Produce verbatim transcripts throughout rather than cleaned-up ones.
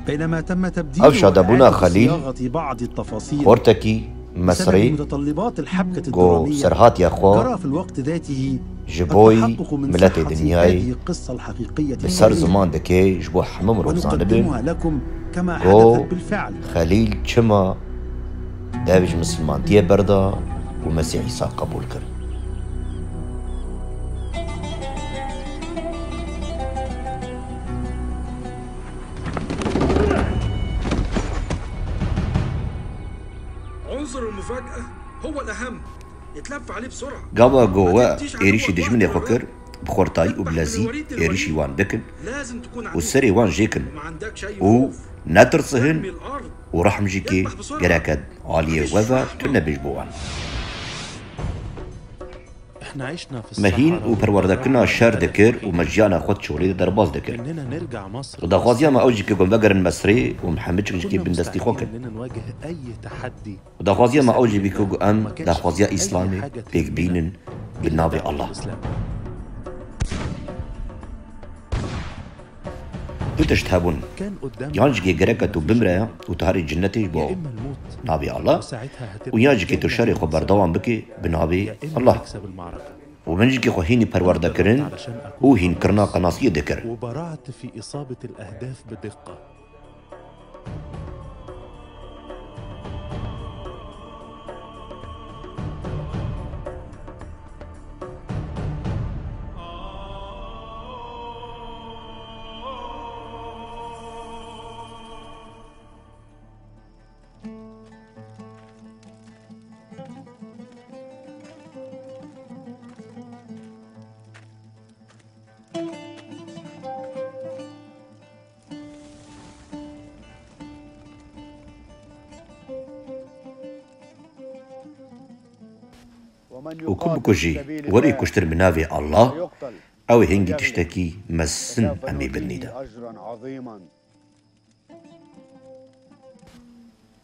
بينما تم تبديل Ev şadebûna وإعادة Xelîl صياغة بعض التفاصيل xortekî بسبب Mesrê متطلبات الحبكة ku الدرامية، serhatiya xwe جرى في الوقت ذاته ji bo التحقق من miletê صحة dinyayê هذه القصة الحقيقية bi ser المريرة. Ziman dike ji bo hemû mirov zanibin ونقدمها لكم كما ku حدثت بالفعل. Xelîl çima dev ji misilmantiyê berda û Mesîh Îsa qebûl kir. عنصر المفاجأة هو الأهم. اتلف عليه بسرعة. Gava ku we êrîşî dijminê xwe kir, bi xurtayî û bi lezî êrîşî wan bikin û serê wan jêkin û netirsihin û rehm jî kê gereke aliyê we ve tune bê ji bo wan. Me hîn û perwerdekirina şer dikir û me jiyana xwe di çolê de derbas dikir. Û daxwaziya me ew jî ke ku em vegerin Mesrê û em hemû çik jî kê bindestî xwe kin. Û daxwaziya me ew jî bî ku em daxwaziya Îslamê pêk bînin bi navê Allah. Du tişt hebûn. Yan jî kê gereke tu bimre û tu herî cinnetê ji bo navê Allah û yan jî kê tu şerê xwe berdewam bikê bi navê Allah. Û min jî kê xwe hînî perwerdekirin û hînkirina qenasiyê dikir. Û ku bikujî werî kuştin bi navê Allah, ew ê hingî tiştekî mezin em ê bidinî de.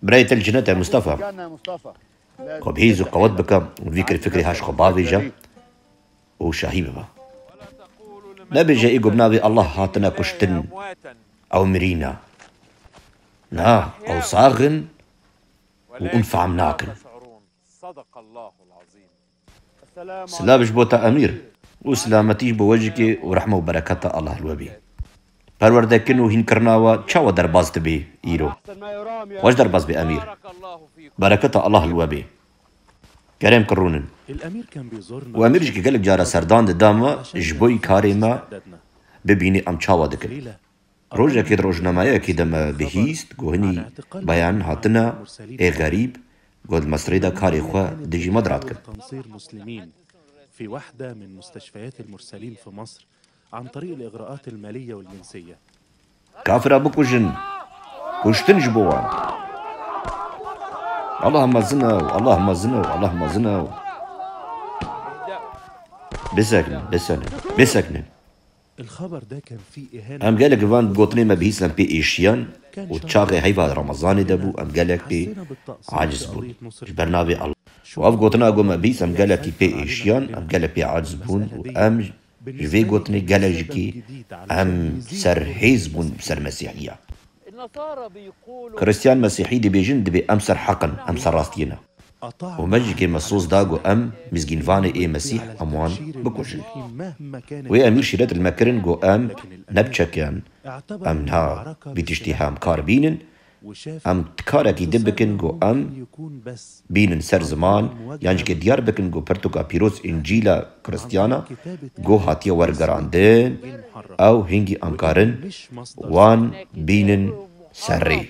Birayê te li cinet e Mustafa. Xwe bi hêz û qewet bike û vî kir fikrê haş xwe bavêje û şahî bibe. Nebêje ê ku bi navê Allah hatine kuştin, ew mirî ne. Na, ew sax in û hûn fehm nakin. Silav ji bo te Emîr û silametî ji bo we jî kê û rehme û bereketa Allah li we bê. Perwerdekirin û hînkirina we çawa derbas dibe îro? Xweş derbas be Emîr. Bereketa Allah li we bê. Kerem ki rûnin. Û Emîr jî ki gelek cara serdan dida me ji bo yî karê me bibînî em çawa dikin. Rojekê di rojnamayekê de me bihîst ku hinî beyan hatine ê xerîb ku di Mesrê de karê xwe dijî me de radikin. في وحدة من مستشفيات المرسلين في مصر عن طريق الإغراءات المالية والجنسية. Kafira bikujin. Kuştin ji bo wan. Allah mezin e, Allah mezin e, Allah mezin e. Biseknin, biseknin, biseknin. Em gelek van gotinê me bihîstin pê êşiyan û çaxê heyva Remezanê de bû, em gelek pê aciz bûn. Ji ber navê Allah. Û ev gotina ku me bihîst, em gelekî pê êşiyan, em gelek pê aciz bûn û em ji vê gotinê gelek jî kî em serhêz bûn ser Mesîhiya. Kristiyan Mesîhî dibêjin, dibê em ser heq in, em ser rastiyê ne. Û me jî kê me soz da ku em mizgînvanê ê Mesîh em wan bikujin. Wê emîr şîret li me kirin ku em nebiçekin, em niha vî tiştî hem kar bînin, em karekî din bikin ku em bînin ser ziman, yan jî ke diyar bikin ku pirtûka pîroz Încîla Kristiyana ku hatiye wergerandin, ew hingî em karin wan bînin ser rê.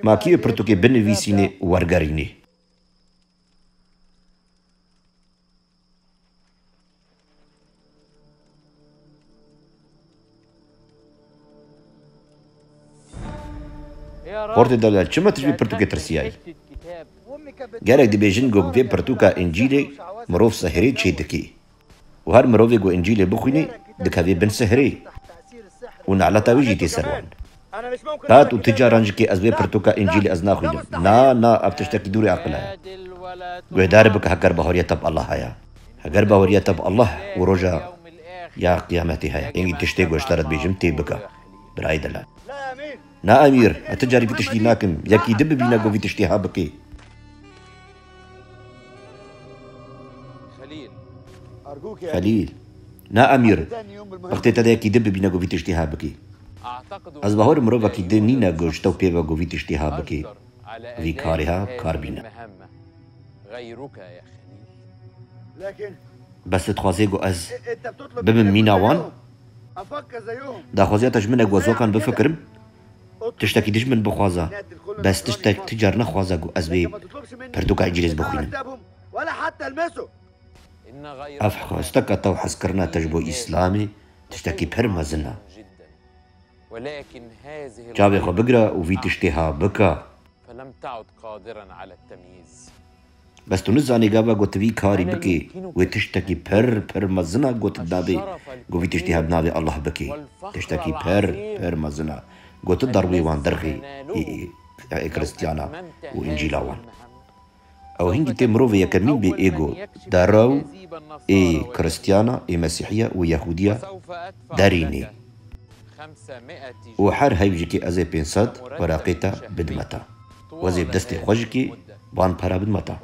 Ma kî wê pirtûkê binivîsînê û wergerînê? Xortê delal, çima tu ji vê pirtûkê tirsiyayî? Gelek dibêjin ku bi vê pirtûka Încîlê mirov sihirê çê dikê. Û her mirovê ku Încîlê bixwînê, dikeve bin sihirê. Û neleta wî jî tê ser wan. Qet û ti caran jî kê ez vê pirtûka Încîlê ez naxwînim. Na, na, ev tiştekî dûrê aqil e. Guhdar bike heger bahoriya te bi Allah heye. Heger bahoriya te bi Allah û roja ya qiyametê heye. Hingî tiştê ku ji te re dibêjim tê bike. Birayê delal. Na emîr, ez ti carî vî tiştî nakim. Yekî di bibîne ku vî tiştê ha bikê. Xelîl. Na emîr, wextê te de yekî di bibîne ku vî tiştê ha bikê. Ez bawer mirovekî di nîne ku ji te pê ve ku vî tiştê ha bikê. Vî karê ha kar bîne. Bes tu dixwazê ku ez bibim mîna wan? Daxwaziya te ji min e ku ez wekan bifikirim? Tiştekî dij min bixwaza. Bes tiştek ti car nexwaza ku ez vê pirtûka Încîlê bixwînim. Ev xwesteka te û hezkirina te ji bo Îslamê tiştekî pir mezin e. Çavê xwe bigire û vî tiştê ha bike. Bes tu nizanî gava ku tu vî karî bikî, wê tiştekî pir, pir mezin a ku tu navê, ku vî tiştî ha bi navê Allah bikî. Tiştekî pir, pir mezin a. Ku tu derwê wan derxî, ê, ê, ê Kristiyana û Încîla wan. Ew hingî tê mirovê yekemîn bê ê ku derew ê Kristiyana, ê Mesîhiya û Yehûdiya derînê. Û her heyv jikê ez ê pênc sed weraqê te bidime te. Ez ê bi destê xwe jikê van pera bidime te.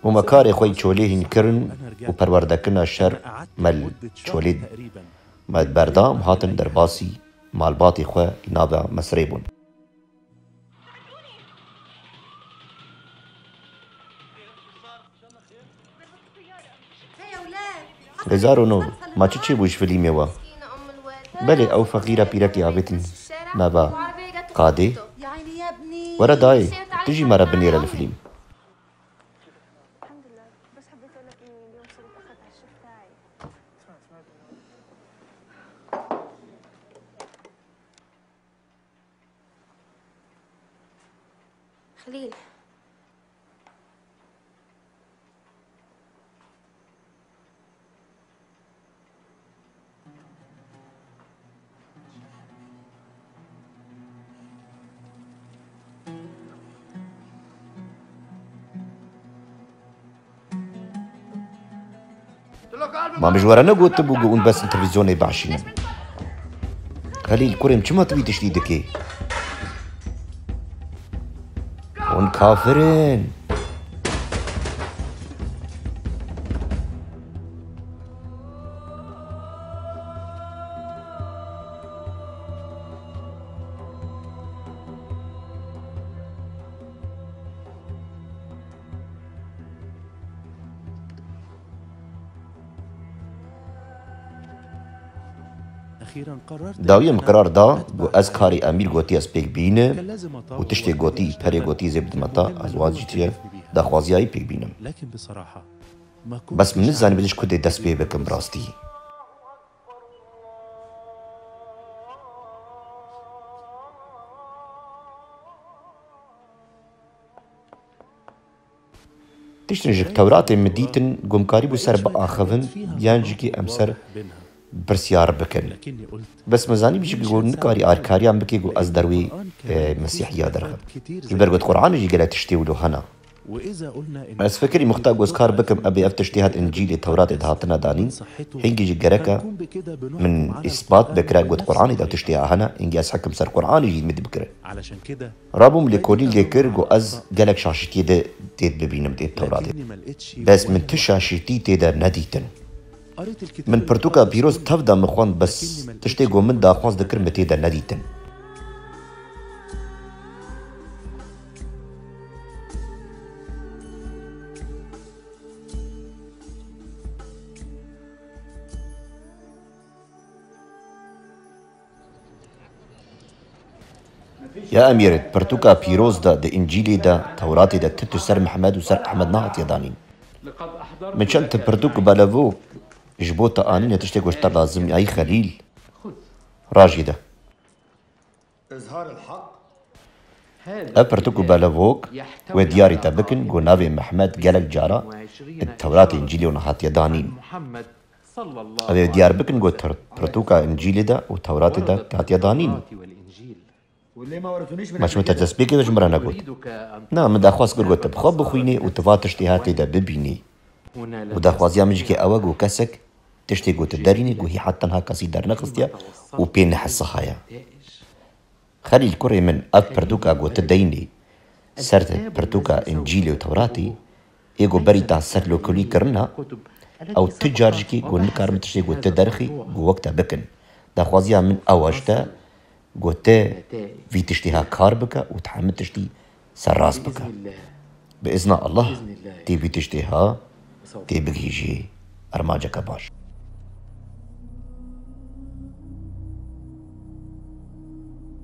Û me karê xwe yî çolê hîn kirin û perwerdekirina şer me li çolê me berda, em hatin derbasî malbatê xwe li nava Misirê bûn. Hezar û neh, ma çi çêbû ji filîmê we? Belê, ew feqîra pîrekê avêtin nava qadê. Were dayê, tu jî me re binêre li filîm. Xelîl. Ma min ji we re negotibû ku hûn bes li televîzyonê biaşînin? Xelîl, kurê min, çima tu vî tiştî dikî? Hûn kafir in. Dawiyê min qerar da ku ez karî Emîr gotî ez pêk bînim û tiştê gotî, perê gotî zê bidime te, ez wan jî tiye daxwaziya wî pêk bînim. Bes min nizanî bi ji ku dê dest pê bikim bi rastî. Tiştin ji Tewratê min dîtin, ku em karîbû ser biaxivin, yan jî kî em ser pirsyar bikin. Bes min zanî jî ku nikarî alîkariya min bike ku ez derwê, e, Mesîhiya derxim. Ji ber ku di Qur'anê jî gelek tiştê wilo hene. Ez fikirî muxta ku ez kar bikim, ebe ev tiştê hat Încîlê, Tewratê de hatine danîn, hingî jî gereke min îspat bikire ku di Qur'anê de ev tiştê hene, hingî ez hekim ser Qur'anê jî min dibikire. Rabûm lêkolîn lê kir ku ez gelek şaşîtiyê de tê bibînim tê Tewratê. Bes min tu şaşîtî tê de nedîtin. Min pirtûka pîroz tev de min xwend, bes tiştê ku min daxwaz dikir min tê de nedîtin. Ya Emîr, pirtûka pîroz de, di Încîlê de, Tewratê de ti tu ser Mihemed û ser Ehmed nehatiye danîn. Min çend tu pirtûk û belevok ji bo te anîne, tiştê ku ji te lazim e, ey Xelîl. Rajî de. Ev pirtûk û belevok wê diyarî te bikin ku navê Mihemed gelek cara di Tewratê Încîlê û nehatiye danîn. Ev ê diyar bikin ku ter-, pirtûka Încîlê de û Tewratê de hatiye danîn. Ma çima te destpêkê de ji min re negot? Na, min daxwaz kir ku tu bi xwe bixwînî û tu va tiştê ha tê de bibînî. Û daxwaziya min jî kê ew e ku kesek tiştê ku tu derînî ku hî heta niha kesî dernexistiye û pê nehesihaye. Xelîl kurê min, ev pirtûka ku tu deynî ser pirtûka Încîlê û Tewratê, ê ku berî te serlêkolîn kirina, ew tu car jikî ku nikarin tiştê ku tu derxî ku wek te bikin. Daxwaziya min ew e ji te ku tu vî tiştê ha kar bike û tu hemî tiştî serrast bike. Bi izna Allah tê vî tiştê ha tê bigihîjî armanceke baş.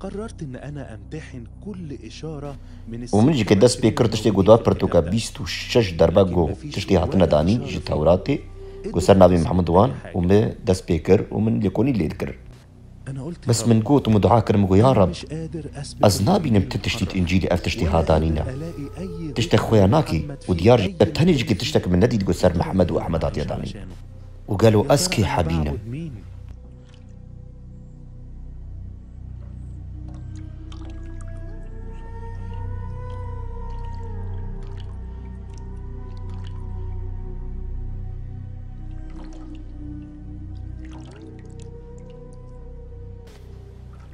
قررت إن أنا أمتحن كل إشارة من Û min jî ke dest pê kir tiştê ku da pirtûka bîst û şeş derbe ku tiştê hatine danîn ji Tewratê ku ser navê Mehemud wan û min dest pê kir û min lêkolîn lê dikir. Bes min got û min dua kir, min got, Ya Reb, ez nabînim ti tiştî di Încîlê ev tiştê ha danîne. Tiştek xweya nakî û diyar jî te tenê jikê tiştek min nedît ku ser Mihemed û Ehmed hatiye danîn. Û gelo ez kê hebînim?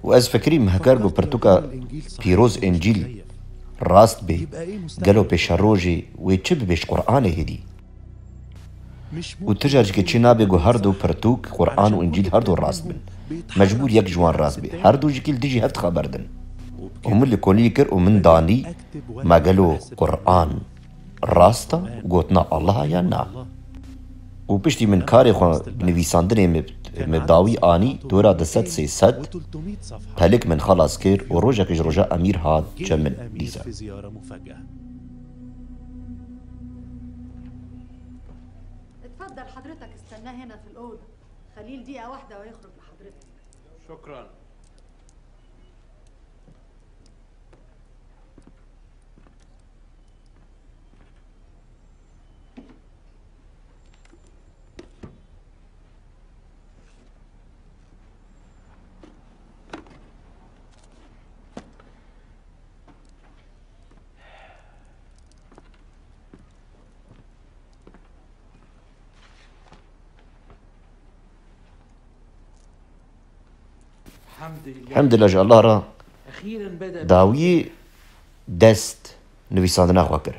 Û ez fikirîm, heger ku pirtûka pîroz Încîl rast bê, gelo pêşerojê wê çi bibe ji Qur'anê hêdî? Û tu car jikê çi nabe ku her du pirtûk, Qur'an û Încîl her du rast bin. Mecbûr yek ji wan rast bê. Her du jikî li dijî hev dixeberdin. Û min lêkolîn kir û min danî, ma gelo Qur'an rast e, gotina Allah a yan na? Û piştî min karê xwe bi nivîsandinê min, min dawî anî dora du sed sê sed, pelik min xelas kir û rojekê ji roja Emîr hat cem min dîsa. اتفضل حضرتك، استناه هنا في الأوضة. خليل دقيقة واحدة ويخرج لحضرتك. شكرا. Hemdillah ji Allah re dawiyê dest nivîsandina xwe kir.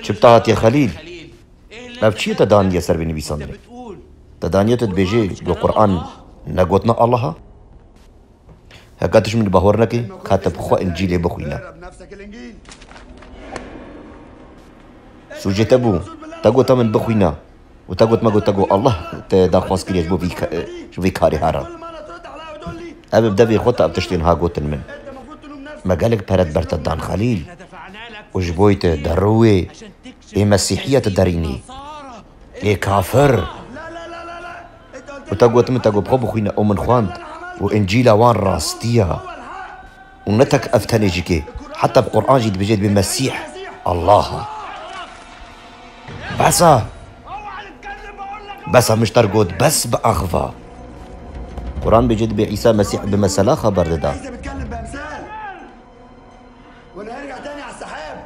Çi bi te hatiye Xelîl? Ev çi ye te daniye ser vê nivîsandinê? Te daniye tu dibêjî ku Quran ne gotina Allah a? Heka tu ji min bawer nekî, ka te bi xwe Încîlê bixwîne. Sûcê te bû, te got te min bixwîne. Û te got me got te got Allah te daxwaz kiriye ji bo vî ka-, ji vî karê here. Ev bi devê xwe te ev tiştên ha gotin min. Me gelek pere ber te dan Xelîl. Û ji bo te derû wê ê Mesîhiye tu derînî. Ê kafir. Û te got min te got bi xwe bixwîne û min xwend. Û Încîla wan rastiya. Û ne tek ev tenê jikê. Heta bi Quran jî dibêje dibê Mesîh Allah e. Bes e. Bes e, min ji te re got bes bi axiva. Quran bêje dibê Îsa Mesîh bi mesela xeber dida.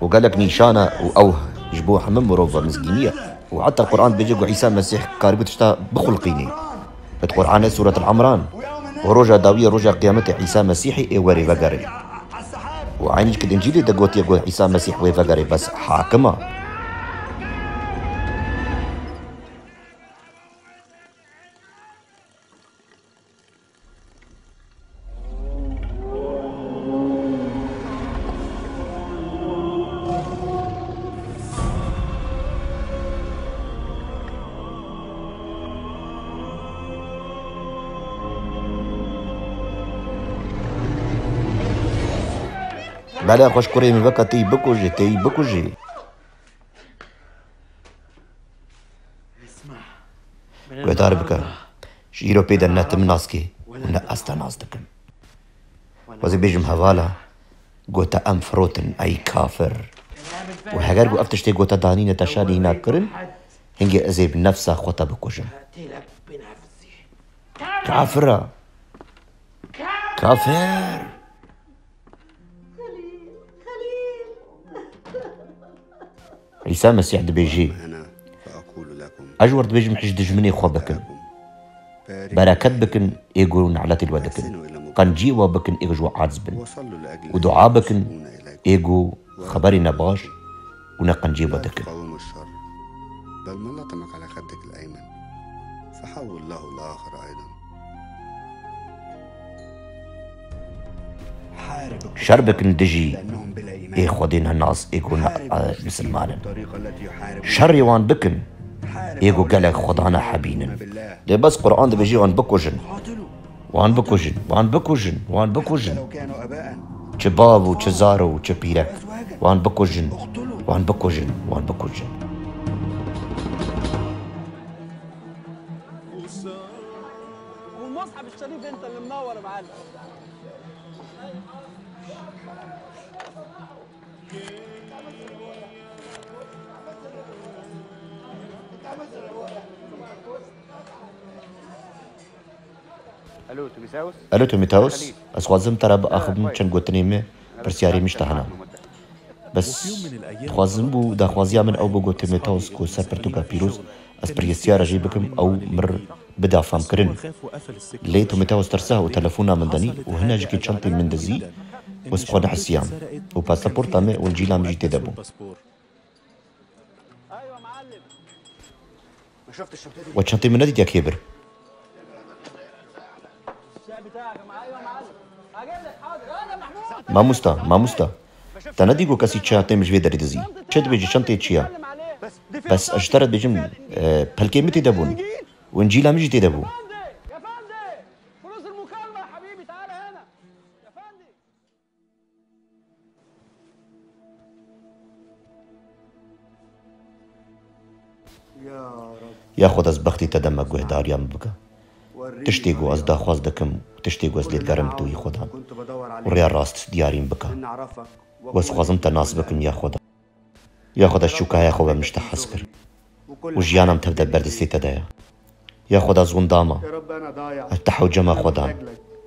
Û gelek nîşan e û ew ji bo hemû mirov ve mizgînî ye. Û heta Quran dibêje ku Îsa Mesîh karibû tişta bixulqînî. Di Qur'anê Sûretul Imran. Û roja dawiyê roja qiyametê Îsa Mesîhê ê werê vegerê. Û eynî jî ki di Încîlê de gotiye ku Îsa Mesîh wê vegerê bes hakim e. Bela xweş kurê min veka tê yî bikujê, tê yî bikujê. Guhdar bike. Ji îro pê de ne tu min nas kî û ne ez te nas dikim. Xwezî bêjim hevala, gote em firotin, ey kafir. Û heger ku ev tiştê gote danîne te şanî hîna kirin, hingê ez ê bi nefsa xwe te bikujim. Kafir e. Kafir. Îsa Mesîh dibêjî, ez ji we re dibêjim, hişk dijminê xwe bikin. Bereket bikin ê ku ne'letê li we dikin. Qenciyê we bikin ê ku ji we aciz bin. Û dua bikin ê ku xeberê nebaş û ne qenciyê we dikin. Şer bikin dijî ê xwedên henas ê ku ne, e, misilman in. Şerê wan bikin ê ku gelek xwedana hebînin. Lê bes Quran dibêjî wan bikujin. Wan bikujin, wan bikujin, wan bikujin. Çi bav û çi zaro û çi pîrek. Wan bikujin, wan bikujin, wan bikujin. والمصحف الشريف انت اللي منور يا معلم. Alo, Timîteos? Alo, Timîteos? Ez xwazim te re biaxivim çend gotinê me, pirsyarê min ji te hene. Bes dixwazim bû, daxwaziya min ew bû ku Timîteos ku ser pirtûka pîroz ez pirsyara jê bikim, ew mir bida famkirin. Lê Timîteos tirsa û telefona min danî û hine jikê çentên min dizî û ez bi xwe nehisiyan. Û pasaporta me û încîla min jî tê de bû. We çentê min nedîtiye kêbir. Mamosta, mamosta. Te nedî ku kesî çentê min ji vê derê dizî? Çi dibêjî çentê çi ye? Bes ez ji te re dibêjim, e, pelkê min tê de bûn. Û încîla min jî tê de bû. Ya Xweda, ez bextê te de me, guhdariya min bike. Tiştê ku ez daxwaz dikim û tiştê ku ez lê digerim tu yî, Xweda. Û rêya rast diyarî min bike. Û ez dixwazim te nas bikim, ya Xweda. Ya Xweda, çûka heya xwe be min ji te hez kir. Û jiyana min tev de ber destê te de ye. Ya Xweda, ez winda me. Ez te hewce me, Xweda.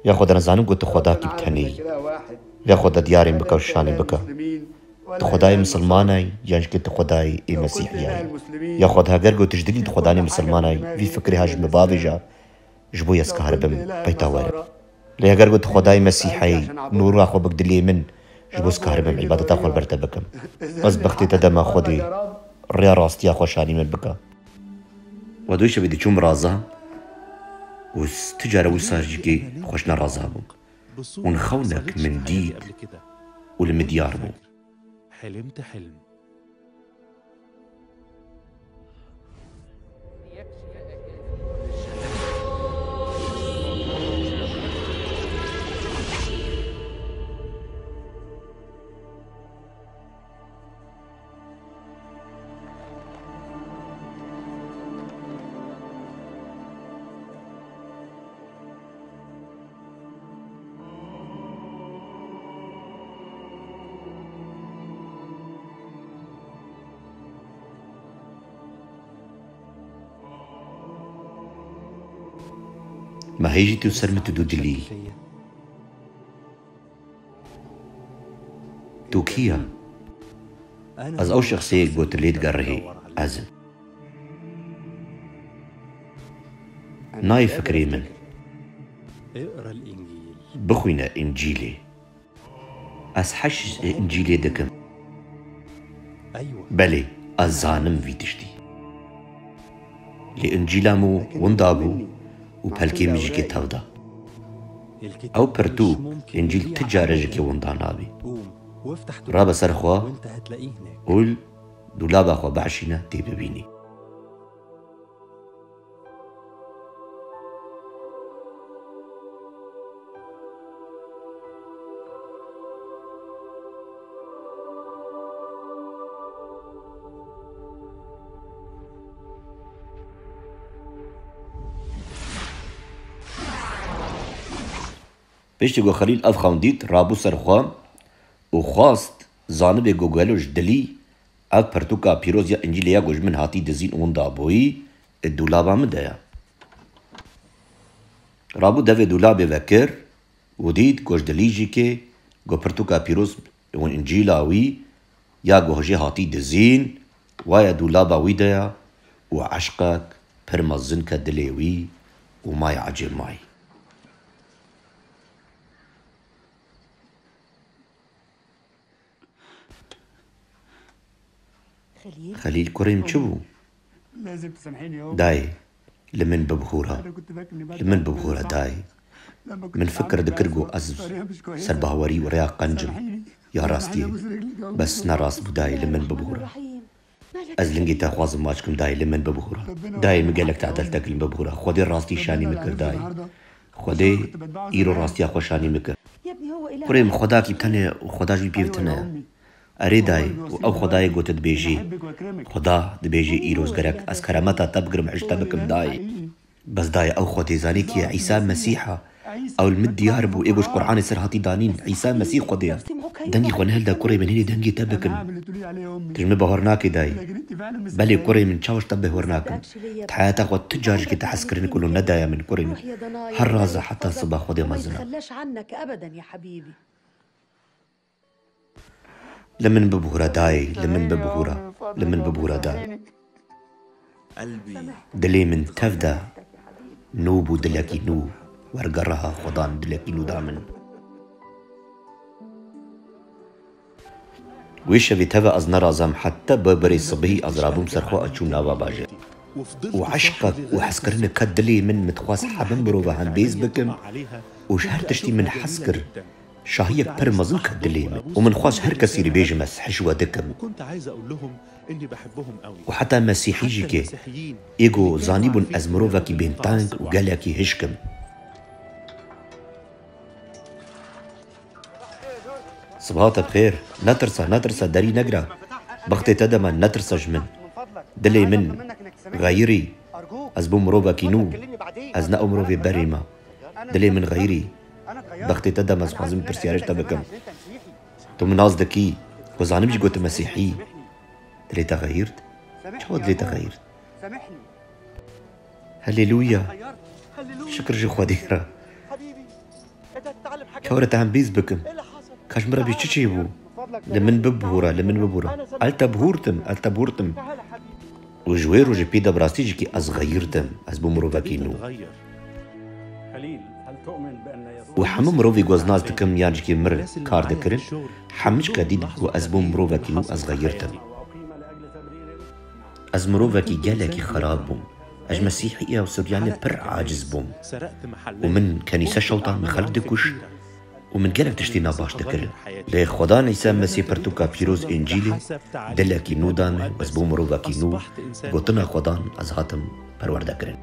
Ya Xweda, nizanim ku tu Xwedakî bi tenê yî. Ya Xweda, diyarê min bike û şanê bike. Tu Xwedayê misilmana yî, yan jî tu Xwedayê ê Mesîhiya yî. Ya Xweda, heger ku tu ji dilî tu Xwedanê misilmana yî, vî fikrê ha ji min bavêje. Ji bo ez karibim peyta we re. Lê heger ku tu Xwedayê Mesîhê yî, nûra xwe bik dilê min, ji bo ez karibim îbadeta xwe li ber te bikim. Ez bextê te de me, Xwedê, rêya rastiya xwe şanî min bike. We doyê şevê diçûm raza û s-, tu care wisa jî kê xweş neraza bûm. Hûn xewnek min dît û li min diyar bû. حلمت حلم. Ma hêjî tu ser min tu dû dilî. Tu kî ya? Ez ew şexsê ku tu lê digerihî, ez im. Nayê fikrê min. Bixwîne Încîlê. Ez hej ji Încîlê dikim. Belê, ez zanim vî tiştî. Lê Încîla min winda bû û pelkê min jî kê tev da. Ew pirtûk, Încîl ti care ji kê winda nabî. Rabe ser xwe û li dûlaba xwe bihişîne tê bibînî. Piştî ku Xelîl ev xewn dît, rabû ser xwe û xwest zanibê ku gelo ji dilî ev pirtûka pîroz ya Încîlê ya ku ji min hatî dizîn û winda bûyî, di dûlaba min de ye. Rabû devê dûlabê vekir û dît ku ji dilî jî kê ku pirtûka pîroz û Încîla wî ya ku jê hatî dizîn, waye dûlaba wî de ye û eşqek pir mezin ke dilê wî û may ecêb may. Xelîl, kurê min çi bû? Dayê, li min bibihûra. Li min bibihûra dayê. Min fikir dikir ku ez ser bawerî û rêya qenc im. Ya rastiyê. Bes ne rast bû dayê, li min bibihûra. Ez lingê te xwazim maç kim dayê, li min bibihûra. Dayê, min gelek tadel te kirim, bibihûra. Xwedê rastî şanî min kir dayê. Xwedê îro rastiya xwe şanî min kir. Kurê min, Xwedakî tenê û Xweda jî pêv tune ye. Erê dayê, û ew Xwedayê ku tu dibêjî. Xweda dibêjî îro ez gerek ez keremeta te bigirim, hişt te bikim dayê. Bes dayê, ew Xwedê zanî kî ye? Îsa Mesîh e. Ew li min diyar bû, ê ku ji Qur'anê ser hatî danîn. Îsa Mesîh Xwedê ye. Dengê xwe nehilde kurê min, hînê dengê te bikim. Tu ji min bahwer nakî dayê. Belê kurê min, çawa ji te bahwer nakim? Di heyata xwe tu car jikê te hez kirin ku lo nedaya min kurê min. Her raza heta siba Xwedê mezin e. Li min bibihûre dayê, li min bibihûre, li min bibihûre dayê. Dilê min tev de nû bû, dilekî nû. Wergera Xwedan dilekî nû da min. Wê şevê teve ez nerazam heta bi berê sibihî ez rabûm ser xwe, ez çûm nava bajêr. Û eşqek û hezkirinek ket dilê min, min dixwest hemî mirova hembêz bikim û ji her tiştî min hez kir. Şahiyek pir mezin ket dilê min û min xwest her kesî re bêjim ez hişwe dikim. Û heta Mesîhî jî kê, ê ku zanîbûn ez mirovekî bênteng û gelekî hişk im. Sibaha te bi xêr. Netirse, netirse, derî negire. Bextê te de me, netirse ji min. Dilê min xeyirî. Ez bûm mirovekî nû. Ez ne ew mirovê berê me. Dilê min xeyirî. Bextê te de me, ez xwazim pirsiyarê ji te bikim. Tu min nas dikî. Ku zanim jî got tu Mesîhî. Dilê te xeyirt? Çawa dilê te xeyirt? Haleluya. Şikir ji Xwedê re. Kewre te hembîz bikim. Ka ji min re bî çi çêbû? Li min bibûre, li min bibûre. El te bihûrtim, el te bihûrtim. Û ji wê rojê pê de bi rastî jî kî ez xeyirtim. Ez bûm mirovekî nû. Û hemû mirovî ku ez nas dikim yan jikê mir kar dikirin, hemû jî qedî dibin ku ez bûm mirovekî nû, ez xeyirtim. Ez mirovekî gelekî xerab bûm. Ez ji Mesîhiya û Suryanê pir aciz bûm. Û min kenîse şewtan, min xelk dikuşt û min gelek tiştê nabaş dikirin. Lê Xwedan Îsa Mesîh pirtûka pîroz Încîlê dilekî nû da min, ez bûm mirovekî nû, gotina Xwedan ez hatim perwerde kirin.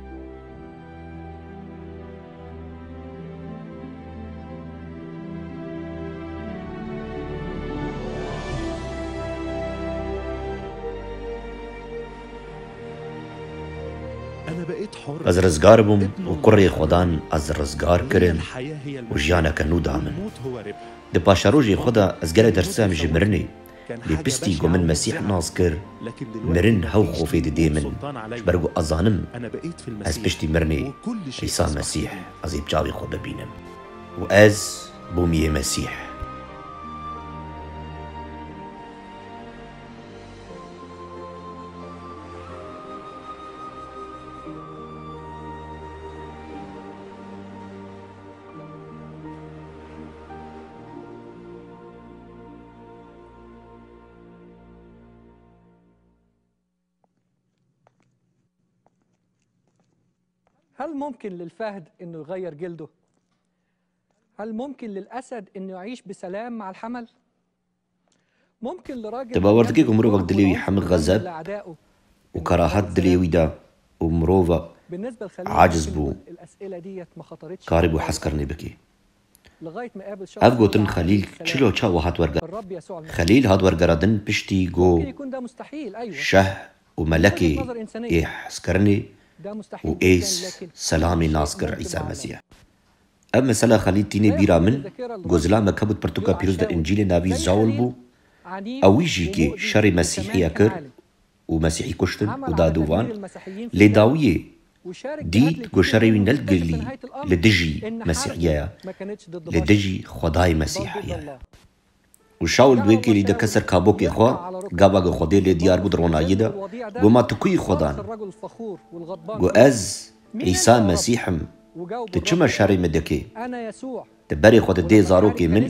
Ez rizgar bûm û kurê Xwedan ez rizgar kirin û jiyaneke nû da min. Di paşerojê xwe de ez gelek ditirsim ji mirinê. Lê piştî ku min Mesîh nas kir, mirin hew xofê didê min, ji ber ku ez zanim ez piştî mirinê Îsa Mesîh ez ê bi çavê xwe bibînim. Û ez bûm yê Mesîh. هل ممكن للفهد إنه يغير جلده؟ هل ممكن للأسد إنه يعيش بسلام مع الحمل؟ ممكن لراجل Te bawer dikî ku mirovek dilê wî hemî xezeb û kerahet dilê wî de û mirova بالنسبة لخليل aciz bû, الأسئلة ديت ما خطرتش karî bû hezkirinê bikê. Ev gotin Xelîl çilo çawa hat werger? Xelîl hat wergeradin piştî ku şeh û melekê ê hezkirinê û ê selamê nas kir Îsa Mesîh. Ev mesela Xelîl tînê bîra min, ku zilamek hebû di pirtûka pîroz de Încîlê, navî Zawul bû. Ew wî jî kê şerê Mesîhiya kir û Mesîhî kuştin û da dûvan. Lê dawiyê dît ku şerê wî ne li gilî li dijî Mesîhiya ye, li dijî Xwedayê Mesîhiya ye. Û Şaul di wê kêlî de ket ser kabokê xwe, gava ku Xwedê lê diyar bû di ronahiyê de, got, "Ma tu kû yî Xwedan?" Got, "Ez Îsa Mesîh im. Tu çima şerê min dikê? Tu berê xwe didê zarokê min,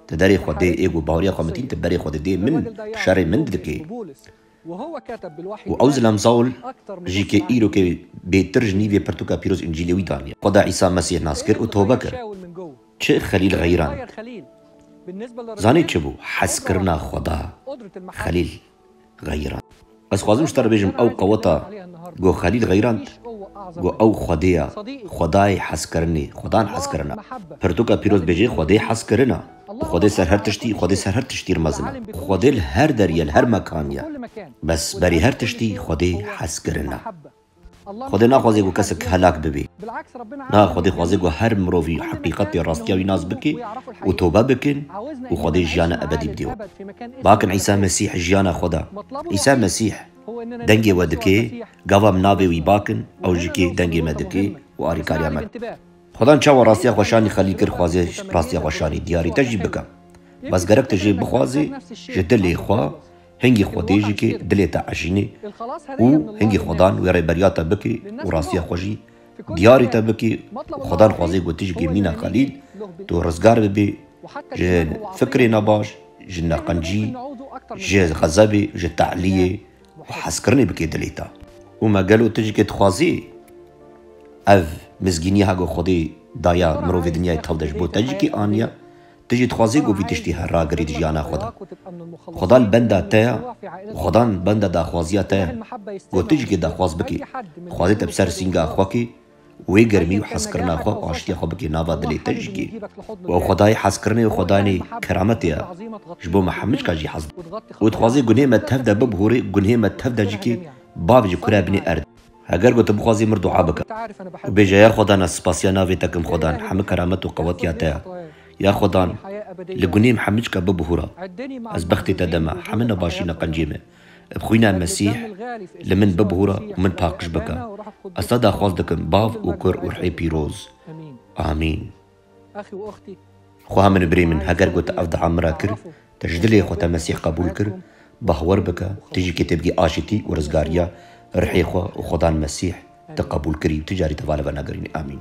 tu derê xwe dê ê ku baweriya xwe min tîn, tu berê xwe didê min, tu şerê min dikê." Û ew zilam Saul jî kê îro kê bêtir ji nîvê pirtûka pîroz Încîlê wî daniye. Xweda Îsa Mesîh nas kir û tobe kir. Çi Xelîl xeyran? Zanî çi bû? Hezkirina Xweda. Xelîl xeyran. Ez xwazim ji te re bêjim, ew qeweta ku Xelîl xeyrand, ku ew Xwedê ya, Xwedayê hezkirinê, Xwedan hezkirina. Pirtûka pîroz bêjê Xwedê hezkirina. Xwedê ser her tiştî, Xwedê ser her tiştî re mezin e. Xwedê li her derê ye, li her mekanî ye. Bes berî her tiştî Xwedê hezkirina. Xwedê naxwaze ku kesek helak bibe. Na, Xwedê xwaze ku her mirovî heqîqetê, rastiya wî nas bike û tobe bikin û Xwedê jiyana ebedî bide we. Bakin Îsa Mesîh jiyana xwe da. Îsa Mesîh dengê we dike, gava min navê wî bakin, ew jî kê dengê me dike û alîkariya me. Xwedan çawa rastiya xwe şanî Xelîl kir, xwaze rastiya xwe şanî diyarî te jî bike. Bes gerek tu jê bixwazî, ji dilê xwe, hingî Xwedê jî kê dilê te eşînê û hingî Xwedan wê rêberiya te bikê û rastiya xwe jî diyarî te bikê. Xwedan xwazê ku tu jî kê mîna Xelîl, tu rizgar bibê ji fikrê nebaş, ji neqencî, ji xezebê, ji tehliyê û hezkirinê bikê dilê te. Û me gelo tu jî kê dixwazî ev mizgîniya ku Xwedê daya mirovê dinyayê tev de ji bo te jî kê aniye, tu jî dixwazî ku vî tiştî her ragirî di jiyana xwe de. Xweda li benda te ye û Xwedan benda daxwaziya te ye. Ku tu jî kê daxwaz bikê. Xwedê te bi ser sînga xwe kê, wê germî û hezkirina xwe, aştiya xwe bikê nava dilê te jî kê. Û ew Xwedayê hezkirinê û Xwedanê kerametê ye. Ji bo me hemicka jî hez dike. Û dixwazê gunê me tev de bibihûrê, gunê me tev de jî kê, bav ji kura binê erd. Heger ku tu bixwazî min dua bike. Û bêje, ya Xwedan, ez spasiya navê te kim Xwedan, hemî keramet û qewetiya te ye. Ya Xwedan, li gunê min hemicka bibihûra. Ez bextê te de me, hemî nebaşî neqencê me. Bi xwîna Mesîh li min bibihûre û min paqij bike. Ez te daxwaz dikim, Bav û Kur û Rihê Pîroz. Amîn. Xweha min û birê min, heger ku tu ev dua min re kir, tu ji dilê xwe te Mesîh qebûl kir, bawer bike, tu jî kê tê bigî aşîtî û rizgariya Rihê xwe û Xwedan Mesîh te qebûl kirî û tu carî te vala venegirînî. Amîn.